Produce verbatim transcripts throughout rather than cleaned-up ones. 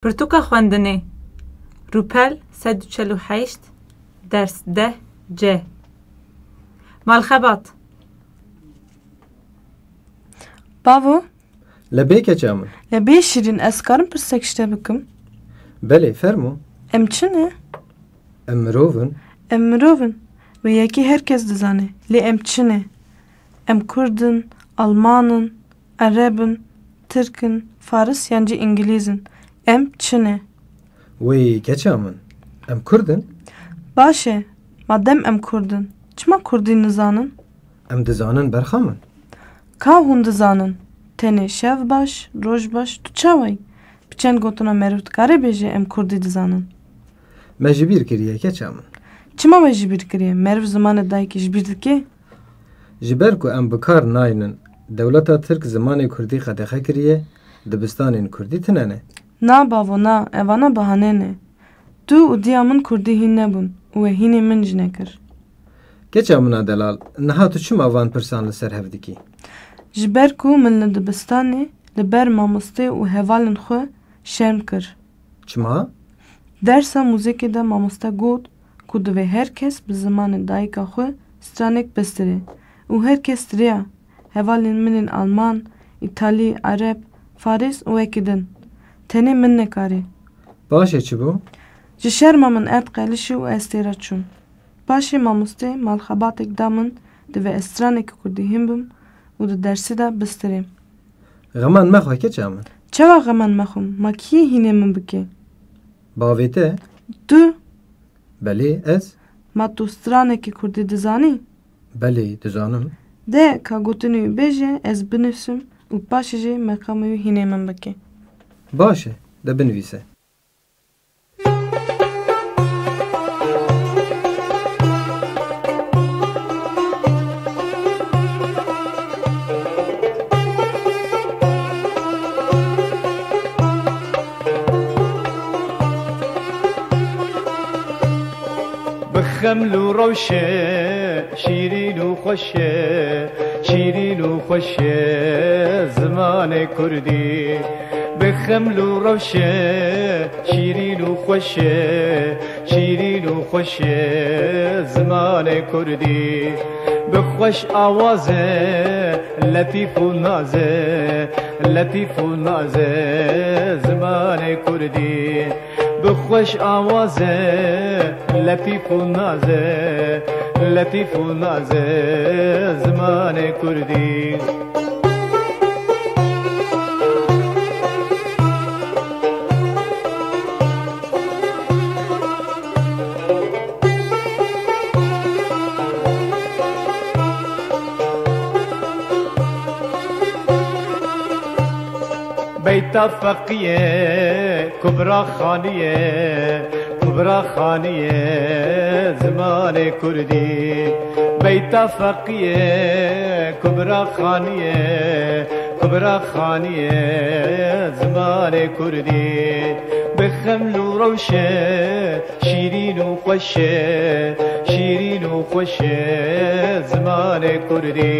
Pirtûka xwendinê. Rûpel sed û çel û heşt, ders deh C. Malxebat. Bavo, Lebê keça min. Lebê Şîrîn, ez karim pirsek ji te bikim? Belê, fermo. Em çi ne? Em mirov in. Em mirov in. Wê yekî her kes dizane. Lê em çi ne? Em kurd in, alman in, ereb in, tirk in, faris yan jî îngilîz in. Em çi ne? Wê keça min. Em kurd in. Baş e. Madem em kurd in, çima kurdî nizanin? Em dizanin berxa min. Ka hûn dizanin? Tenê şev baş, roj baş, tu çawa yî? Bi çend gotina meriv dikare bêje em kurdî dizanin? Me ji bîr kiriye keça min. Çima we ji bîr kiriye? Meriv zimanê dayikê ji bîr dike? Ji ber ku em bi kar naynin, dewleta Tirk zimanê kurdî qedexe kiriye, dibistanên kurdî tine ne. Na bavo na, evana bahane ne. Tu û diya min kurdî hîn nebûn û we hînê min jî nekir. Keça min a delal, niha tu çima van pirsan li ser hev dikî? Ji ber ku min li dibistanê li ber mamostê û hevalên xwe şerm kir. Çima? Dersa muzîkê de mamoste got ku divê her kes bi zimanê dayika xwe stranek bistirê û her kes tiriya. Hevalên min ên alman, îtalî, ereb, faris û wekî din. Tenê min nekarî. Paşê çi bû? Ji şerma min erd qelişî û ez têra çûm. Paşê mamostê malxebatek da min, divê ez stranekî kurdî hîn bim û di dersê de bistirêm. Xeman mexwe keça min. Çawa xeman mexwim? Ma kî yê hînê min bike? Bavê te? Tu. Belê, ez. Ma tu stranekî kurdî dizanî? Belê, dizanim. De ka gotinê wî bêje, ez binivîsim û paşê jî meqamê wî hînê min bike. Baş e, de binivîse. Bi xeml û rewşe, şîrîn û xweş e, şîrîn û xweş e zimanê kurdî. Bi xeml û rewşe, şîrîn û xweş e, şîrîn û xweş e zimanê kurdî. Bi xweş awaz e, letîf û naz e, letîf û naz e zimanê kurdî. Bi xweş awaz e, letîf û naz e, letîf û naz e zimanê kurdî. Beyta Feqî ye, Kubra Xanî ye, Kubra Xanî ye zimanê kurdî. Beyta Feqî ye, Kubra Xanî ye, Kubra Xanî ye zimanê kurdî. Bi xeml û rewşe, şîrîn û xweş e, şîrîn û xweş e zimanê kurdî.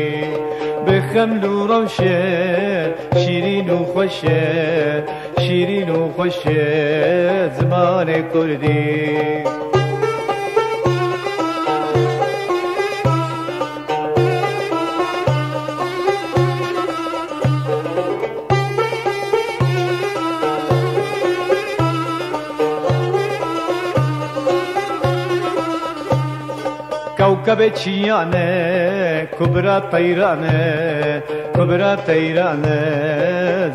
Bi xeml û rewşe, şîrîn û xweş e, şîrîn û xweş e zimanê kurdî. Kewkebê çiyan e, kubra teyran e, kubra teyran e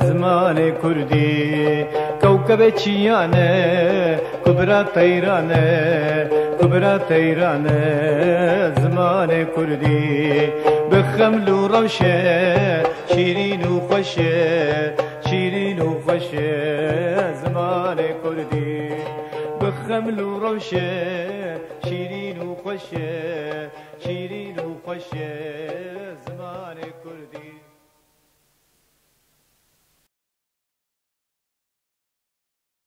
zimanê kurdî. Kewkebê çiyan e, kubra teyran e, kubra teyran e zimanê kurdî. Bi xeml û rewşe, şîrîn û xweş e, şîrîn û xweş e zimanê kurdî. Bi xeml û rewşe, şîrîn û xweş e, şîrîn û xweş e